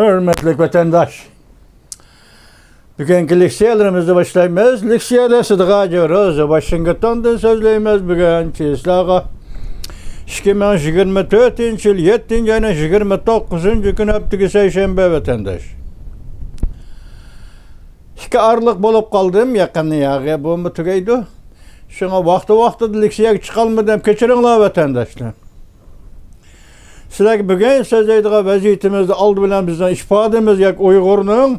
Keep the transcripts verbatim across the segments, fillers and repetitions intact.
ھۆرمەتلىك ۋەتەنداش، بۈگۈنكى لېكسىيەلىرىمىزنى باشلايمىز. لېكسىيەدە سىدىق ھاجى روزى، ۋاشىنگتوندىن سۆزلەيمىز. بۈگۈن چىسلاغا ئىككى مىڭ يىگىرمە تۆتىنچى يىل يەتتىنچى ئاينىڭ يىگىرمە توققۇزىنچى كۈنى، ھەپتىكى سەيشەنبە، ۋەتەنداش. ئىككى ئارىلىق بولۇپ قالدىم، يېقىندا ياغى بۇمۇ تۈگەيدۇ. شۇڭا ۋاقتى-ۋاقتىدا لېكسىيەگە چىقالمىدىم، كەچۈرۈڭلار، ۋەتەنداشلار. سىلەرگە بۈگۈن سۆزلەيدىغان ۋەزىيىتىمىزدە ئالدى بىلەن بىزنىڭ ئىپادىمىز ياكى ئۇيغۇرنىڭ،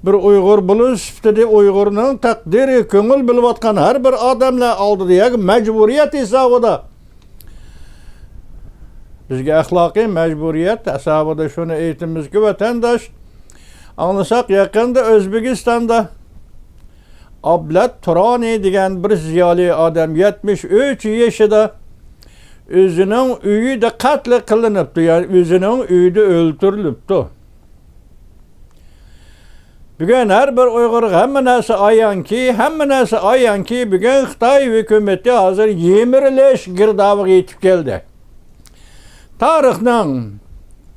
بىر ئۇيغۇر بولۇش سۈپىتىدە ئۇيغۇرنىڭ تەقدىرى، كۆڭۈل بۆلۈۋاتقان ھەر بىر ئادەملەر ئالدىدا ياكى مەجبۇرىيەت ھېسابىدا، بىزگە ئەخلاقىي مەجبۇرىيەت ھېسابىدا شۇنى ئېيتىمىزكى، ۋەتەنداش، ئاڭلىساق، يېقىندا ئۆزبېكىستاندا ئابلەت تۇرانى دېگەن بىر زىيالىي ئادەم، يەتمىش ئۈچ يېشىدا، ئۆزىنىڭ ئۆيىدە قەتل قىلىنىپتۇ، يەنى ئۆزىنىڭ ئۆيىدە ئۆلتۈرۈلۈپتۇ. بۈگۈن ھەر بىر ئۇيغۇرغا ھەممە نەرسە ئايانكى، ھەممە نەرسە ئايانكى، بۈگۈن خىتاي ھۆكۈمىتى ھازىر يىمىرىلىش گىردابىغا يېتىپ كەلدى. تارىخنىڭ،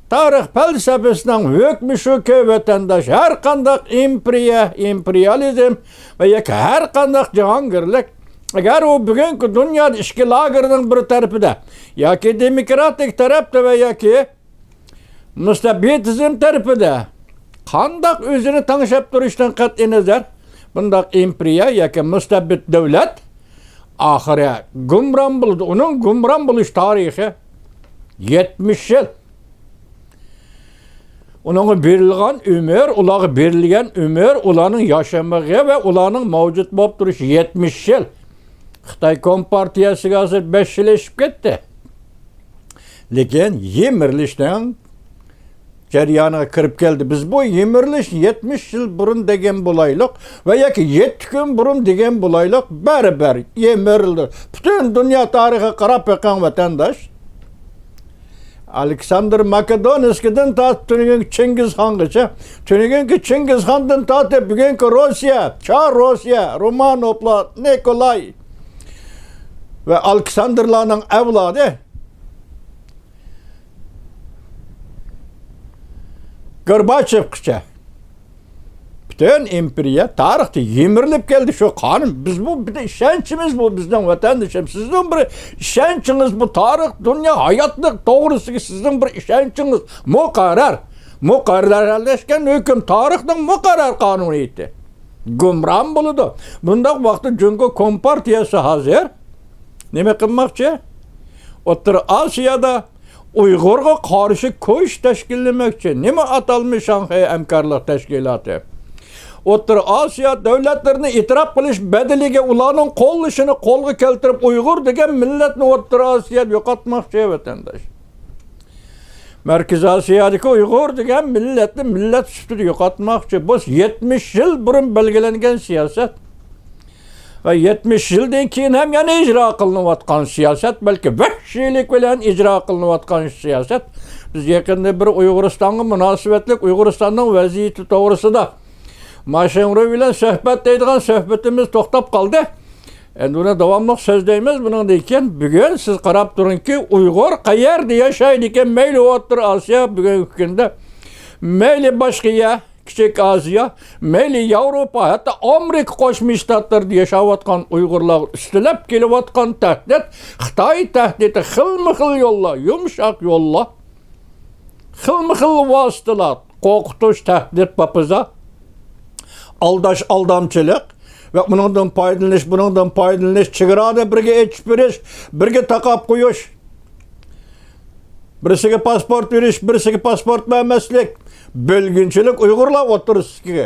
تارىخ پەلسەپىسىنىڭ ھۆكمى شۇكى، ۋەتەنداش، ھەر قانداق ئىمپېرىيە، ئىمپېرىيالىزم ۋە ياكى ھەر قانداق جاھانگىرلىك، ئەگەر ئۇ بۈگۈنكى دۇنيادا ئىككى لاگېرنىڭ بىر تەرىپىدە ياكى دېموكراتىك تەرەپتە ۋە ياكى مۇستەبىتىزم تەرىپىدە قانداق ئۆزىنى تەڭشەپ تۇرۇشتىن قەتئىينەزەر، بۇنداق ئىمپېرىيە ياكى مۇستەبىت دۆلەت ئاخىرى گۇمران بولىدۇ. ئۇنىڭ گۇمران بولۇش تارىخى يەتمىش يىل. ئۇنىڭغا بېرىلغان ئۆمۈر، ئۇلارغا بېرىلگەن ئۆمۈر، ئۇلارنىڭ ياشىمىقى ۋە ئۇلارنىڭ مەۋجۇت بولۇپ تۇرۇشى يەتمىش يىل. خىتاي كومپارتىيەسىگە ھازىر بەش يىل ئېشىپ كەتتى. لېكىن يىمىرىلىشنىڭ جەريانىغا كىرىپ كەلدى. بىز بۇ يىمىرىلىش يەتمىش يىل بۇرۇن دېگەن بولايلۇق ۋە ياكى يەتتە كۈن بۇرۇن دېگەن بولايلۇق، بەرىبىر يىمىرىلدى. پۈتۈن دۇنيا تارىخىغا قاراپ بېقىڭ، ۋەتەنداش. ئالېكساندىر ماكېدونىيسكىدىن تارتىپ تۈنۈگۈنكى چىڭگىزخانغىچە، تۈنۈگۈنكى چىڭگىزخاندىن تارتىپ بۈگۈنكى روسىيە، چار روسىيە، رومانوفلار، نىكولاي ۋە ئالېكساندىرلارنىڭ ئەۋلادى گورباچېۋغىچە پۈتۈن ئىمپېرىيە تارىختا يىمىرىلىپ كەلدى. شۇ قانۇن، بىز بۇ بىر ئىشەنچىمىز، بۇ بىزنىڭ ۋەتەندىشىم. سىزنىڭ بىر ئىشەنچىڭىز، بۇ تارىخ، دۇنيا، ھاياتلىق توغرىسىدىكى سىزنىڭ بىر ئىشەنچىڭىز مۇقەررەر. مۇقەررەرلەشكەن ھۆكۈم، تارىخنىڭ مۇقەررەر قانۇنىيىتى. گۇمران بولىدۇ. بۇنداق ۋاقىتتا جۇڭگو كومپارتىيەسى ھازىر نېمە قىلماقچى؟ ئوتتۇرا ئاسىيادا ئۇيغۇرغا قارشى كۈچ تەشكىللىمەكچى. نېمە ئاتالمىش شاڭخەي ھەمكارلىق تەشكىلاتى؟ ئوتتۇرا ئاسىيا دۆلەتلىرىنى ئېتىراپ قىلىش بەدىلىگە ئۇلارنىڭ قوللىشىنى قولغا كەلتۈرۈپ، ئۇيغۇر دېگەن مىللەتنى ئوتتۇرا ئاسىيادا يوقاتماقچى، ۋەتەنداش. مەركىزىي ئاسىيادىكى ئۇيغۇر دېگەن مىللەتنى مىللەت سۈپىتىدە يوقاتماقچى. بۇ يەتمىش يىل بۇرۇن بەلگىلەنگەن سىياسەت. ۋە يەتمىش يىلدىن كېيىن ھەم يەنە ئىجرا قىلىنىۋاتقان سىياسەت، بەلكى ۋەھشىيلىك بىلەن ئىجرا قىلىنىۋاتقان سىياسەت. بىز يېقىندا بىر ئۇيغۇرىستانغا مۇناسىۋەتلىك ئۇيغۇرىستاننىڭ ۋەزىيىتى توغرىسىدا ماشىڭرۇ بىلەن سۆھبەت دەيدىغان سۆھبىتىمىز توختاپ قالدى. ئەمدى ئۇنى داۋاملىق سۆزلەيمىز. بۇنىڭدىن كېيىن بۈگۈن سىز قاراپ تۇرۇڭكى، ئۇيغۇر قەيەردە ياشايدىكەن، مەيلى ئوتتۇرا ئاسىيا بۈگۈنكى كۈندە، مەيلى باشقا يەر، كىچىك ئاسىيا، مەيلى ياۋروپا، ھەتتا ئامېرىكا قوشما شتاتلىرىدا ياشاۋاتقان ئۇيغۇرلارغا ئۈستىلەپ كېلىۋاتقان تەھدىت، خىتاي تەھدىتى خىلمۇ خىل يوللار، يۇمشاق يوللار، خىلمۇ خىل ۋاسىتىلەر، قورقۇتۇش، تەھدىت، باپىزا، ئالداش، ئالدامچىلىق ۋە ئۇنىڭدىن پايدىلىنىش، بۇنىڭدىن پايدىلىنىش، چېگرانى بىرگە ئېچىپ بېرىش، بىرگە تاقاپ قويۇش، بىرسىگە پاسپورت بېرىش، بىرسىگە پاسپورت بەرمەسلىك، بۆلگۈنچىلىك، ئۇيغۇرلار ئوتتۇرىسىدىكى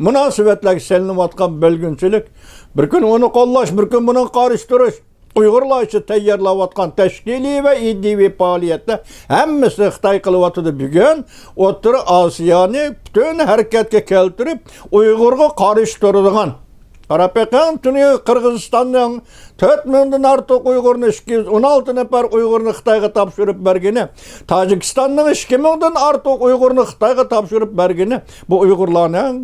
مۇناسىۋەتلەرگە سېلىنىۋاتقان بۆلگۈنچىلىك، بىر كۈن ئۇنى قوللاش، بىر كۈن بۇنىڭغا قارشى تۇرۇش، ئۇيغۇرلار ئۈچۈن تەييارلاۋاتقان تەشكىلىي ۋە ئىدىيىۋى پائالىيەتلەر ھەممىسىنى خىتاي قىلىۋاتىدۇ. بۈگۈن ئوتتۇرا ئاسىيانى پۈتۈن ھەرىكەتكە كەلتۈرۈپ، ئۇيغۇرغا قارشى تۇرىدىغان، قاراپ بېقىڭ، تۈنۈگۈن قىرغىزىستاننىڭ تۆت مىڭدىن ئارتۇق ئۇيغۇرنى، ئىككى يۈز ئون ئالتە نەپەر ئۇيغۇرنى خىتايغا تاپشۇرۇپ بەرگىنى، تاجىكىستاننىڭ ئىككى مىڭدىن ئارتۇق ئۇيغۇرنى خىتايغا تاپشۇرۇپ بەرگىنى، بۇ ئۇيغۇرلارنىڭ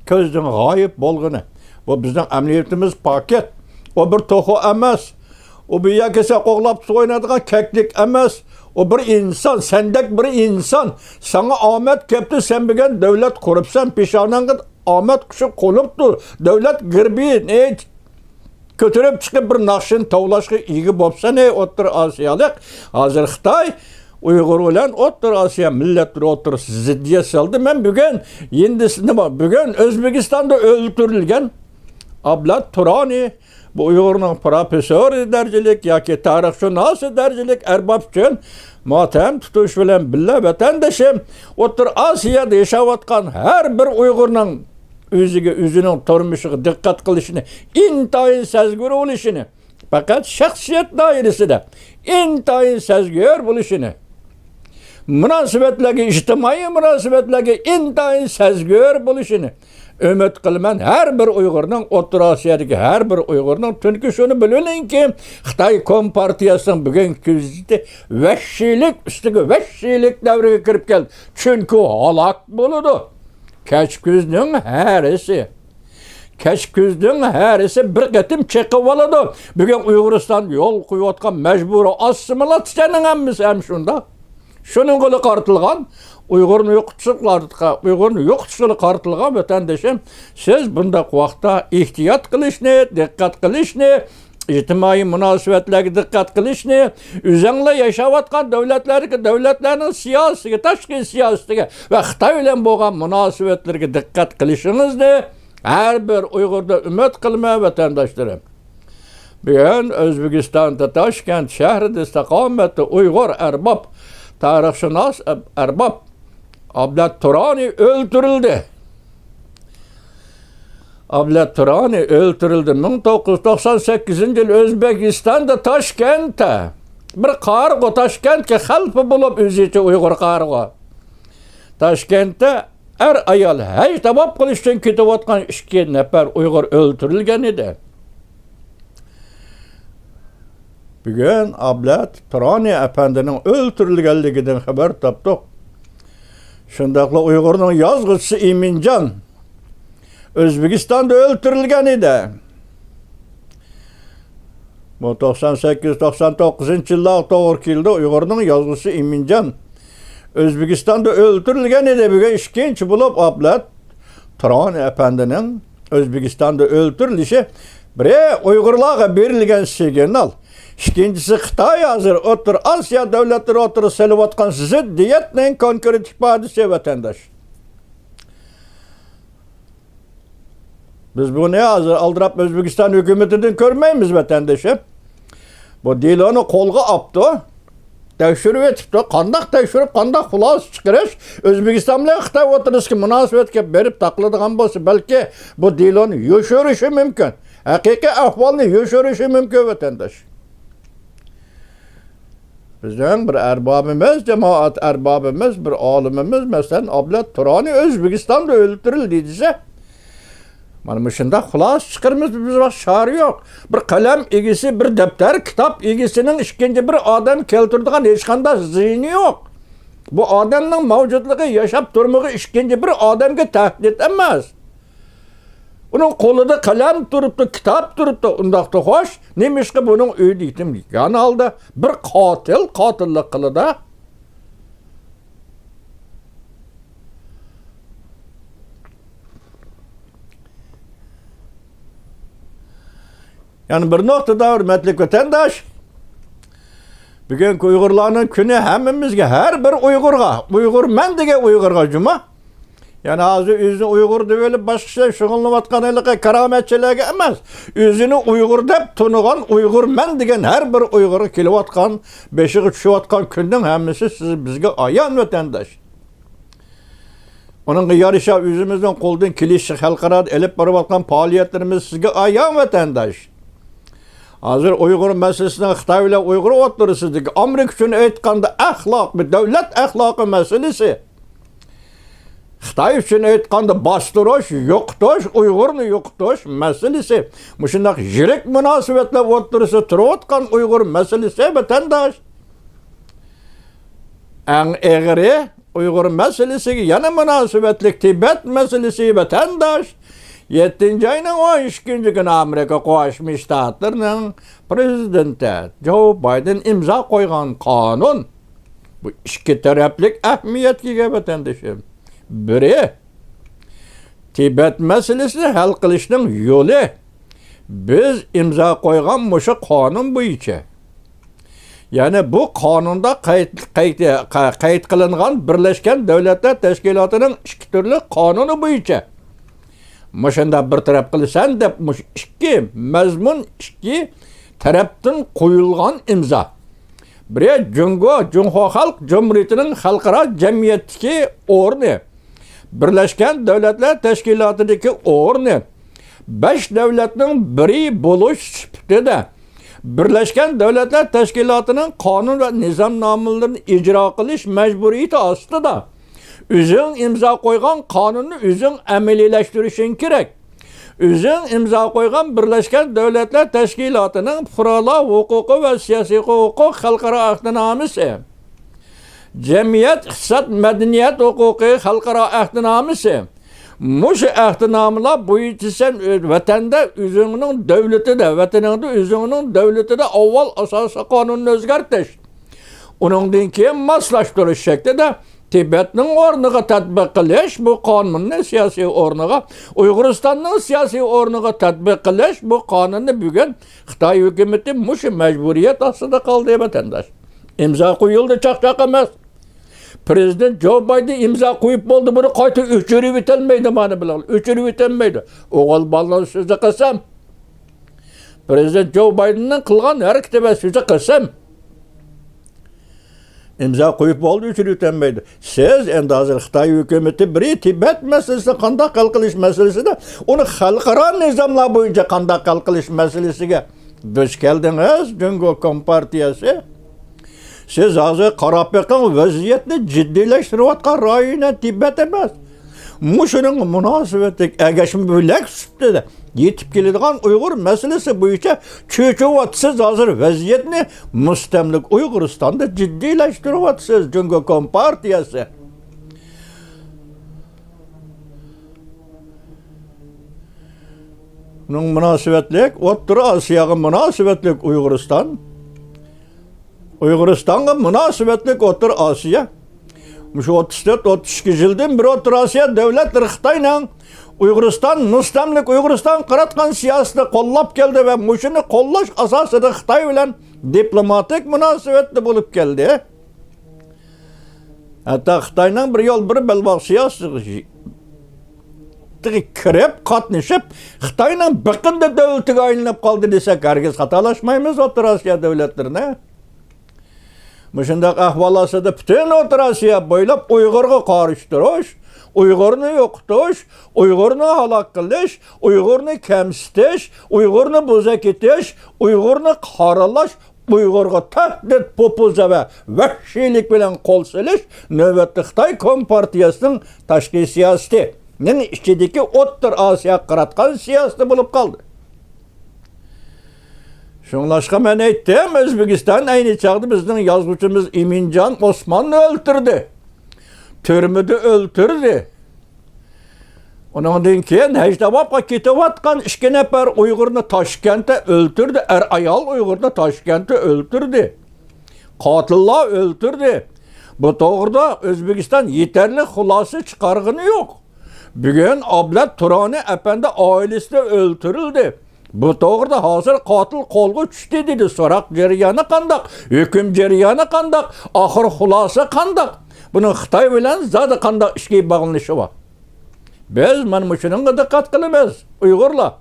كۆزدىن غايىب بولغىنى، بۇ بىزنىڭ ئەمەلىيىتىمىز پاكىت. ئۇ بىر توخۇ ئەمەس. ئۇ بۇ يەرگە كەلسە قوغلاپ تۇتۇپ ئوينايدىغان كەكلىك ئەمەس. ئۇ بىر ئىنسان، سەندەك بىر ئىنسان. ساڭا ئامەت كەپتۇ، سەن بۈگۈن دۆلەت قۇرۇپسەن، پېشانەڭگە ئامەت قۇشى قونۇپتۇ. دۆلەت گېربىنى كۆتۈرۈپ چىقىپ بىر ناخشىنى توۋلاشقا ئىگە بوپسەن، ئەي ئوتتۇرا ئاسىيالىق. ھازىر خىتاي ئۇيغۇر بىلەن ئوتتۇرا ئاسىيا مىللەتلىرى ئوتتۇرىسىدا زىددىيەت سالدى. مەن بۈگۈن ھىندىستاندا، بۈگۈن ئۆزبېكىستاندا ئۆلتۈرۈلگەن ئابلەت تۇرانى، بۇ ئۇيغۇرنىڭ پروفېسسورى دەرىجىلىك ياكى تارىخشۇناسى دەرىجىلىك ئەرباب ئۈچۈن ماتەم تۇتۇش بىلەن بىللە، ۋەتەندىشىم، ئوتتۇرا ئاسىيادا ياشاۋاتقان ھەر بىر ئۇيغۇرنىڭ ئۆزىگە، ئۆزىنىڭ تۇرمۇشىغا دىققەت قىلىشىنى، ئىنتايىن سەزگۈر بولۇشىنى، پەقەت شەخسىيەت دائىرىسىدە ئىنتايىن سەزگۈر بولۇشىنى، مۇناسىۋەتلەرگە، ئىجتىمائىي مۇناسىۋەتلەرگە ئىنتايىن سەزگۈر بولۇشىنى ئۈمىد قىلىمەن. ھەر بىر ئۇيغۇرنىڭ، ئوتتۇرا ئاسىيادىكى ھەر بىر ئۇيغۇرنىڭ، چۈنكى شۇنى بىلىۋېلىڭكى، خىتاي كومپارتىيەسىنىڭ بۈگۈنكى كۈنى ۋەھشىيلىك ئۈستىگە ۋەھشىيلىك دەۋرىگە كىرىپ كەلدى. چۈنكى ھالاك بولىدۇ. كەچكۈزنىڭ ھەرىسى. كەچكۈزنىڭ ھەرىسى بىر قېتىم چېقىۋالىدۇ. بۈگۈن ئۇيغۇرىستان يول قويۇۋاتقان مەجبۇرىي ئاسسىمىلياتسىيەنىڭ ھەممىسى ھەم شۇنداق. شۇنىڭغىلا قارىتىلغان، ئۇيغۇرنى يوقىتىشقا، ئۇيغۇرنى يوقىتىشقىلا قارىتىلغان، ۋەتەندىشىم، سىز بۇنداق ۋاقىتتا ئېھتىيات قىلىشنى، دىققەت قىلىشنى، ئىجتىمائىي مۇناسىۋەتلەرگە دىققەت قىلىشنى، ئۆزۈڭلار ياشاۋاتقان دۆلەتلەردىكى دۆلەتلەرنىڭ سىياسىتىگە، تاشقى سىياسىتىگە ۋە خىتاي بىلەن بولغان مۇناسىۋەتلىرىگە دىققەت قىلىشىڭىزنى ھەر بىر ئۇيغۇردىن ئۈمىد قىلىمەن، ۋەتەنداشلىرىم. بۈگۈن ئۆزبېكىستاندا تاشكەنت شەھىرىدە ئىستىقامەتتە ئۇيغۇر ئەرباب، تارىخشۇناس ئەرباب ئابلەت تۇرانى ئۆلتۈرۈلدى. ئابلەت تۇرانى ئۆلتۈرۈلدى. مىڭ توققۇز يۈز توقسان سەككىزىنچى يىل ئۆزبېكىستاندا تاشكەنتتە بىر قارىغۇ، تاشكەنتكە خەلپە بولۇپ، ئۆزىچە ئۇيغۇر قارىغۇ، تاشكەنتتە ئەر-ئايال ھەج تاۋاپ قىلىش ئۈچۈن كېتىۋاتقان ئىككى نەپەر ئۇيغۇر ئۆلتۈرۈلگەن ئىدى. بۈگۈن ئابلەت تۇرانى ئەپەندىنىڭ ئۆلتۈرۈلگەنلىكىدىن خەۋەر تاپتۇق. شۇنداقلا ئۇيغۇرنىڭ يازغۇچىسى ئىمىنجان ئۆزبېكىستاندا ئۆلتۈرۈلگەن ئىدى. بۇ توقسان سەككىز، توقسان توققۇزىنچى يىللارغا توغرا كېلىدۇ. ئۇيغۇرنىڭ يازغۇچىسى ئىمىنجان ئۆزبېكىستاندا ئۆلتۈرۈلگەن ئىدى. بۈگۈن ئىككىنچى بولۇپ ئابلەت تۇرانى ئەپەندىنىڭ ئۆزبېكىستاندا ئۆلتۈرۈلۈشى بىرى ئۇيغۇرلارغا بېرىلگەن سىگنال، ئىككىنچىسى خىتاي ھازىر ئوتتۇرا ئاسىيا دۆلەتلىرى ئوتتۇرىسىدا سېلىۋاتقان زىددىيەتنىڭ كونكرېت ئىپادىسى، ۋەتەنداش. بىز بۇنى ھازىر ئالدىراپ ئۆزبېكىستان ھۆكۈمىتىدىن كۆرمەيمىز، ۋەتەندىشىم. بۇ دېلونى قولغا ئاپتۇ، تەكشۈرۈۋېتىپتۇ. قانداق تەكشۈرۈپ، قانداق خۇلاسە چىقىرىش؟ ئۆزبېكىستان بىلەن خىتاي ئوتتۇرىسىدىكى مۇناسىۋەتكە بېرىپ تاقىلىدىغان بولسا، بەلكى بۇ دېلونى يوشۇرۇشى مۇمكىن. ھەقىقىي ئەھۋالنى يوشۇرۇشى مۇمكىن، ۋەتەنداش. بىزنىڭ بىر ئەربابىمىز، جامائەت ئەربابىمىز، بىر ئالىمىمىز، مەسىلەن، ئابلەت تۇرانى ئۆزبېكىستاندا ئۆلتۈرۈلدى دېسە، مانا مۇشۇنداق خۇلاسە چىقىرىمىز، بىز باشقا چارە يوق. بىر قەلەم ئىگىسى، بىر دەپتەر، كىتاب ئىگىسىنىڭ ئىككىنچى بىر ئادەم كەلتۈرىدىغان ھېچقانداق زىيىنى يوق. بۇ ئادەمنىڭ مەۋجۇتلۇقى، ياشاپ تۇرمىقى ئىككىنچى بىر ئادەمگە تەھدىت ئەمەس. ئۇنىڭ قولىدا قەلەم تۇرۇپتۇ، كىتاب تۇرۇپتۇ. ئۇنداقتا خوش، نېمىشقا بۇنىڭ ئۆيىدە يېتىم يېگان ھالدا بىر قاتىل قاتىللىق قىلىدۇ؟ يەنە بىر نۇقتىدا، ھۆرمەتلىك ۋەتەنداش، بۈگۈنكى ئۇيغۇرلارنىڭ كۈنى ھەممىمىزگە، ھەر بىر ئۇيغۇرغا، ئۇيغۇرمەن دېگەن ئۇيغۇرغا جۇما. يەنى ھازىر ئۆزىنى ئۇيغۇر دەۋېلىپ، باشقا ئىشلار شۇغۇللىنىۋاتقان ھېلىقى كارامەتچىلەرگە ئەمەس، ئۆزىنى ئۇيغۇر دەپ تونۇغان، ئۇيغۇرمەن دېگەن ھەر بىر ئۇيغۇرغا كېلىۋاتقان، بېشىغا چۈشۈۋاتقان كۈننىڭ ھەممىسى سىز، بىزگە ئايان، ۋەتەنداش. ئۇنىڭغا يارىشا ئۆزىمىزنىڭ قولدىن كېلىشىچە خەلقئارادا ئېلىپ بېرىۋاتقان پائالىيەتلىرىمىز سىزگە ئايان، ۋەتەنداش. ھازىر ئۇيغۇر مەسىلىسىنىڭ خىتاي بىلەن ئۇيغۇر ئوتتۇرىسىدىكى، ئامېرىكا ئۈچۈن ئېيتقاندا، ئەخلاق، دۆلەت ئەخلاقى مەسىلىسى، خىتاي ئۈچۈن ئېيتقاندا، باستۇرۇش، يوقىتىش، ئۇيغۇرنى يوقىتىش مەسىلىسى، مۇشۇنداق يىرىك مۇناسىۋەتلەر ئوتتۇرىسىدا تۇرۇۋاتقان ئۇيغۇر مەسىلىسى، ۋەتەنداش. ئەڭ ئېغىرى، ئۇيغۇر مەسىلىسىگە يەنە مۇناسىۋەتلىك تىبەت مەسىلىسى، ۋەتەنداش. يەتتىنچى ئاينىڭ ئون ئىككىنچى كۈنى ئامېرىكا قوشما شتاتلىرىنىڭ پرېزىدېنتى جو بايدېن ئىمزا قويغان قانۇن، بۇ ئىككى تەرەپلىك ئەھمىيەتكە ئىگە، ۋەتەندىشىم. بىرى، تىبەت مەسىلىسىنى ھەل قىلىشنىڭ يولى. بىز ئىمزا قويغان مۇشۇ قانۇن بويىچە، يەنى بۇ قانۇندا قەيت، قەيت، قەيت قىلىنغان بىرلەشكەن دۆلەتلەر تەشكىلاتىنىڭ ئىككى تۈرلۈك قانۇنى بويىچە مۇشۇنداق بىر تەرەپ قىلىسەن دەپ، مۇشۇ ئىككى مەزمۇن، ئىككى تەرەپتىن قويۇلغان ئىمزا. بىرى، جۇڭگو، جۇڭخۇا خەلق جۇمھۇرىيىتىنىڭ خەلقئارا جەمئىيەتتىكى ئورنى، بىرلەشكەن دۆلەتلەر تەشكىلاتىدىكى ئورنى، بەش دۆلەتنىڭ بىرى بولۇش سۈپىتىدە، بىرلەشكەن دۆلەتلەر تەشكىلاتىنىڭ قانۇن ۋە نىزامنامىلىرىنى ئىجرا قىلىش مەجبۇرىيىتى ئاستىدا، ئۆزۈڭ ئىمزا قويغان قانۇننى ئۆزۈڭ ئەمەلىيلەشتۈرۈشۈڭ كېرەك. ئۆزۈڭ ئىمزا قويغان بىرلەشكەن دۆلەتلەر تەشكىلاتىنىڭ پۇقرالار ھوقۇقى ۋە سىياسىي ھوقۇق خەلقئارا ئەھدىنامىسى، جەمئىيەت، ئىقتىساد، مەدەنىيەت ھوقۇقى خەلقئارا ئەھدىنامىسى، مۇشۇ ئەھدىنامىلار بويىچە سەن ئۆ-، ۋەتەندە ئۆزۈڭنىڭ دۆلىتىدە، ۋەتىنىڭدە ئۆزۈڭنىڭ دۆلىتىدە ئاۋۋال ئاساسىي قانۇننى ئۆزگەرتىش، ئۇنىڭدىن كېيىن ماسلاشتۇرۇش شەكلىدە تىبەتنىڭ ئورنىغا تەتبىق قىلىش بۇ قانۇننى سىياسىي ئورنىغا، ئۇيغۇرىستاننىڭ سىياسىي ئورنىغا تەتبىق قىلىش بۇ قانۇننى بۈگۈن خىتاي ھۆكۈمىتى مۇشۇ مەجبۇرىيەت ئاستىدا قالدى، ۋەتەنداش. ئىمزا قويۇلدى، چاقچاق ئەمەس. پرېزىدېنت جو بايدېن ئىمزا قويۇپ بولدى، بۇنى قايتا ئۆچۈرۈۋېتەلمەيدۇ، مانا بۇلار ئۆچۈرۈۋېتەلمەيدۇ. ئوغۇل بالىنىڭ سۆزى قەسەم. پرېزىدېنت جو بايدېننىڭ قىلغان ھەرىكىتى ۋە سۆزى قەسەم. ئىمزا قويۇپ بولدى، ئۆچۈرۈۋېتەلمەيدۇ. سىز ئەمدى ھازىر خىتاي ھۆكۈمىتى بىرى تىبەت مەسىلىسىنى قانداق ھەل قىلىش مەسىلىسىدە ئۇنى خەلقئارا نىزاملار بويىچە قانداق ھەل قىلىش مەسىلىسىگە دۇچ كەلدىڭىز، جۇڭگو كومپارتىيەسى. سىز ھازىر قاراپ بېقىڭ، ۋەزىيەتنى جىددىيلەشتۈرۈۋاتقان رايونى تىبەت ئەمەس. مۇشۇنىڭغا مۇناسىۋەتلىك ئەگەشمە بۆلەك سۈپىتىدە يېتىپ كېلىدىغان ئۇيغۇر مەسىلىسى بويىچە چۆچۈۋاتىسىز، ھازىر ۋەزىيەتنى مۇستەملىكە ئۇيغۇرىستاندا جىددىيلەشتۈرۈۋاتىسىز، جۇڭگو كومپارتىيەسى. بۇنىڭ مۇناسىۋەتلىك، ئوتتۇرا ئاسىياغا مۇناسىۋەتلىك ئۇيغۇرىستان، ئۇيغۇرىستانغا مۇناسىۋەتلىك ئوتتۇرا ئاسىيا. مۇشۇ ئوتتۇز تۆت، ئوتتۇز ئىككى يىلدىن بېرى ئوتتۇرا ئاسىيا دۆلەتلىرى خىتاينىڭ ئۇيغۇرىستان، مۇستەملىكە ئۇيغۇرىستانغا قاراتقان سىياسىتىنى قوللاپ كەلدى ۋە مۇشۇنى قوللاش ئاساسىدا خىتاي بىلەن دىپلوماتىك مۇناسىۋەتتە بولۇپ كەلدى. ھەتتا خىتاينىڭ بىر يول، بىر بەلباغ سىياسىتىگە كىرىپ قاتنىشىپ، خىتاينىڭ بېقىندى دۆلىتىگە ئايلىنىپ قالدى دېسەك، ھەرگىز خاتالاشمايمىز ئوتتۇرا ئاسىيا دۆلەتلىرىنى. مۇشۇنداق ئەھۋال ئاستىدا پۈتۈن ئوتتۇرا ئاسىيا بويلاپ ئۇيغۇرغا قارشى تۇرۇش، ئۇيغۇرنى يوقىتىش، ئۇيغۇرنى ھالاك قىلىش، ئۇيغۇرنى كەمسىتىش، ئۇيغۇرنى بوزەك ئېتىش، ئۇيغۇرنى قارىلاش، ئۇيغۇرغا تەھدىت، پوپوزا ۋە ۋەھشىيلىك بىلەن قول سېلىش نۆۋەتتە خىتاي كومپارتىيەسىنىڭ تاشقى سىياسىتىنىڭ ئىچىدىكى ئوتتۇرا ئاسىياغا قاراتقان سىياسىتى بولۇپ قالدى. شۇڭلاشقا مەن ئېيتتىم، ئۆزبېكىستان ئەينى چاغدا بىزنىڭ يازغۇچىمىز ئىمىنجان ئوسماننى ئۆلتۈردى. تۈرمىدە ئۆلتۈردى. ئۇنىڭدىن كېيىن ھەج تاۋاپقا كېتىۋاتقان ئىككى نەپەر ئۇيغۇرنى تاشكەنتتە ئۆلتۈردى، ئەر-ئايال ئۇيغۇرنى تاشكەنتتە ئۆلتۈردى. قاتىللار ئۆلتۈردى. بۇ توغرىدا ئۆزبېكىستان يېتەرلىك خۇلاسە چىقارغىنى يوق. بۈگۈن ئابلەت تۇرانى ئەپەندى ئائىلىسىدە ئۆلتۈرۈلدى. بۇ توغرىدا ھازىر قاتىل قولغا چۈشتى دېدى. سوراق جەريانى قانداق؟ ھۆكۈم جەريانى قانداق؟ ئاخىر خۇلاسە قانداق؟ بۇنىڭ خىتاي بىلەن زادى قانداق ئىچكى باغلىنىشى بار؟ بىز مانا مۇشۇنىڭغا دىققەت قىلىمىز، ئۇيغۇرلار.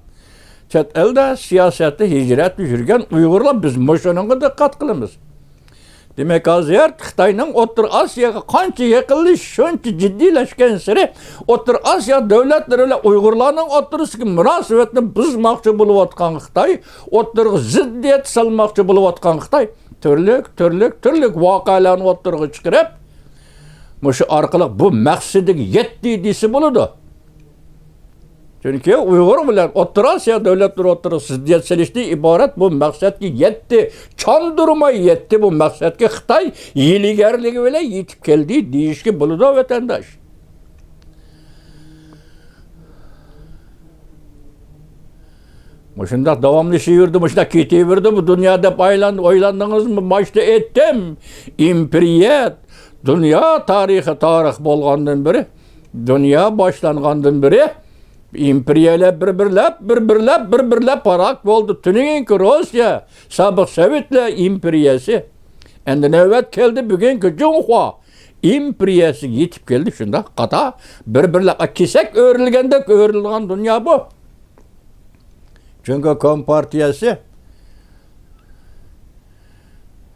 چەت ئەلدە سىياسەتتە، ھىجرەتتە يۈرگەن ئۇيغۇرلار، بىز مۇشۇنىڭغا دىققەت قىلىمىز. دېمەك، ھازىر خىتاينىڭ ئوتتۇرا ئاسىياغا قانچە يېقىنلىشىشى شۇنچە جىددىيلەشكەنسېرى، ئوتتۇرا ئاسىيا دۆلەتلىرى بىلەن ئۇيغۇرلارنىڭ ئوتتۇرىسىدىكى مۇناسىۋەتنى بۇزماقچى بولۇۋاتقان خىتاي، ئوتتۇرىغا زىددىيەت سالماقچى بولۇۋاتقان خىتاي تۈرلۈك، تۈرلۈك، تۈرلۈك ۋەقەلەرنى ئوتتۇرىغا چىقىرىپ، مۇشۇ ئارقىلىق بۇ مەقسىتىگە يەتتى دېسە بولىدۇ. چۈنكى ئۇيغۇر بىلەن ئوتتۇرا ئاسىيا دۆلەتلىرى ئوتتۇرىغا زىددىيەت سېلىشتىن ئىبارەت بۇ مەقسەتكە يەتتى، چاندۇرماي يەتتى، بۇ مەقسەتكە خىتاي ھىيلىگەرلىكى بىلەن يېتىپ كەلدى دېيىشكە بولىدۇ، ۋەتەنداش. مۇشۇنداق داۋاملىشىۋېرىدۇ، مۇشۇنداق كېتىۋېرىدۇ بۇ دۇنيا دەپ ئايلاندى. ئويلاندىڭىزمۇ؟ باشتا ئېيتتىم، ئىمپېرىيە دۇنيا تارىخى، تارىخ بولغاندىن بېرى، دۇنيا باشلانغاندىن بېرى ئىمپېرىيەلەر بىر-بىرلەپ، بىر-بىرلەپ، بىر-بىرلەپ پاراك بولدى. تۈنۈگۈنكى روسىيە، سابىق سوۋېتلار ئىمپېرىيەسى. ئەمدى نۆۋەت كەلدى بۈگۈنكى جۇڭخۇا ئىمپېرىيەسىگە يېتىپ كەلدى. شۇنداق قاتا بىر-بىرلەپ، كېسەك ئۆرۈلگەندەك ئۆرۈلگەن دۇنيا بۇ. جۇڭگو كومپارتىيەسى،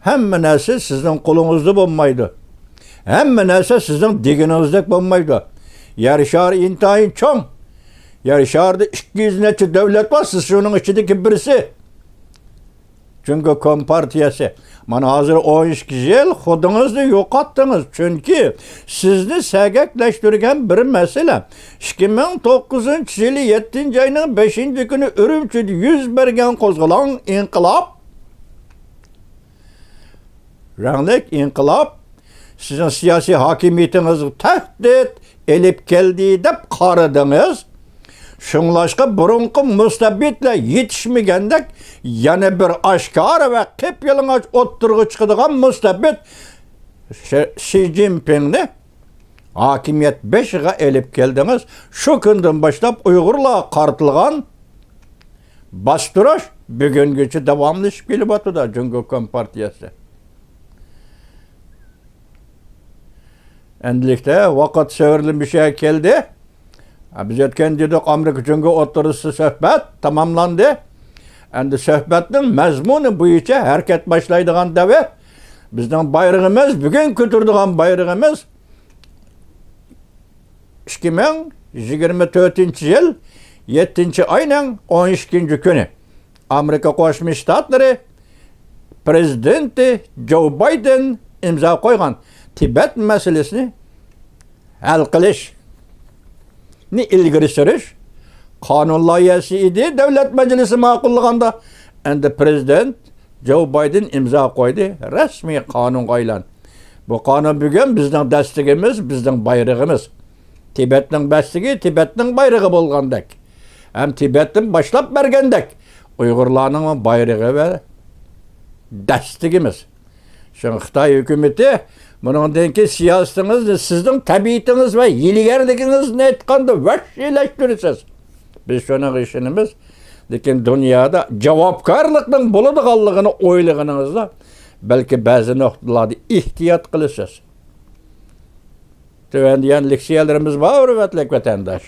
ھەممە نەرسە سىزنىڭ قولىڭىزدا بولمايدۇ. ھەممە نەرسە سىزنىڭ دېگىنىڭىزدەك بولمايدۇ. يەر شارى ئىنتايىن چوڭ. يەر شارىدا ئىككى يۈز نەچچە دۆلەت بار، سىز شۇنىڭ ئىچىدىكى بىرسى. جۇڭگو كومپارتىيەسى. مانا ھازىر ئون ئىككى يىل خۇدىڭىزنى يوقاتتىڭىز. چۈنكى سىزنى سەگەكلەشتۈرگەن بىر مەسىلە. ئىككى مىڭ توققۇزىنچى يىلى يەتتىنچى ئاينىڭ بەشىنچى كۈنى ئۈرۈمچىدە يۈز بەرگەن قوزغىلاڭ ئىنقىلاب، رەڭلىك ئىنقىلاب سىزنىڭ سىياسىي ھاكىمىيىتىڭىزگە تەھدىت ئېلىپ كەلدى دەپ قارىدىڭىز. شۇڭلاشقا بۇرۇنقى مۇستەبىتلەر يېتىشمىگەندەك يەنە بىر ئاشكارا ۋە قىپيالىڭاچ ئوتتۇرىغا چىقىدىغان مۇستەبىت شى، شى جىنپىڭنى ھاكىمىيەت بېشىغا ئېلىپ كەلدىڭىز. شۇ كۈندىن باشلاپ ئۇيغۇرلارغا قارىتىلغان باستۇرۇش بۈگۈنگىچە داۋاملىشىپ كېلىۋاتىدۇ، جۇڭگو كومپارتىيەسى. ئەمدىلىكتە ۋاقىت سۆرىلىپ مۇشۇ يەرگە كەلدى. بىز ئۆتكەن دېدۇق، ئامېرىكا جۇڭگو ئوتتۇرىسىدا سۆھبەت تاماملاندى. ئەمدى سۆھبەتنىڭ مەزمۇنى بويىچە ھەرىكەت باشلايدىغان دەۋر. بىزنىڭ بايرىقىمىز، بۈگۈن كۆتۈرىدىغان بايرىقىمىز ئىككى مىڭ يىگىرمە تۆتىنچى يىل يەتتىنچى ئاينىڭ ئون ئىككىنچى كۈنى ئامېرىكا قوشما شتاتلىرى پرېزىدېنتى جو بايدېن ئىمزا قويغان تىبەت مەسىلىسىنى ھەل قىلىشنى ئىلگىرى سۈرۈش قانۇن لايىھەسى ئىدى. دۆلەت مەجلىسى ماقۇللىغاندا، ئەمدى پرېزىدېنت جو بايدېن ئىمزا قويدى، رەسمىي قانۇنغا ئايلاندى. بۇ قانۇن بۈگۈن بىزنىڭ دەستىگىمىز، بىزنىڭ بايرىقىمىز. تىبەتنىڭ بەستىگى، تىبەتنىڭ بايرىقى بولغاندەك، ھەم تىبەتتىن باشلاپ بەرگەندەك، ئۇيغۇرلارنىڭ بايرىقى ۋە دەستىگىمىز. شۇڭا خىتاي ھۆكۈمىتى بۇنىڭدىن كېيىن سىياسىتىڭىزنى سىزنىڭ تەبىئىتىڭىز ۋە ھىيلىگەرلىكىڭىزنى ئېيتقاندا ۋەھشىيلەشتۈرىسىز. بىز شۇنىڭغا ئىشىنىمىز. لېكىن دۇنيادا جاۋابكارلىقنىڭ بولىدىغانلىقىنى ئويلىغىنىڭىزدا، بەلكى بەزى نۇقتىلاردا ئېھتىيات قىلىسىز. تۆۋەندە يەنە لېكسىيەلىرىمىز بار، ھۆرمەتلىك ۋەتەنداش.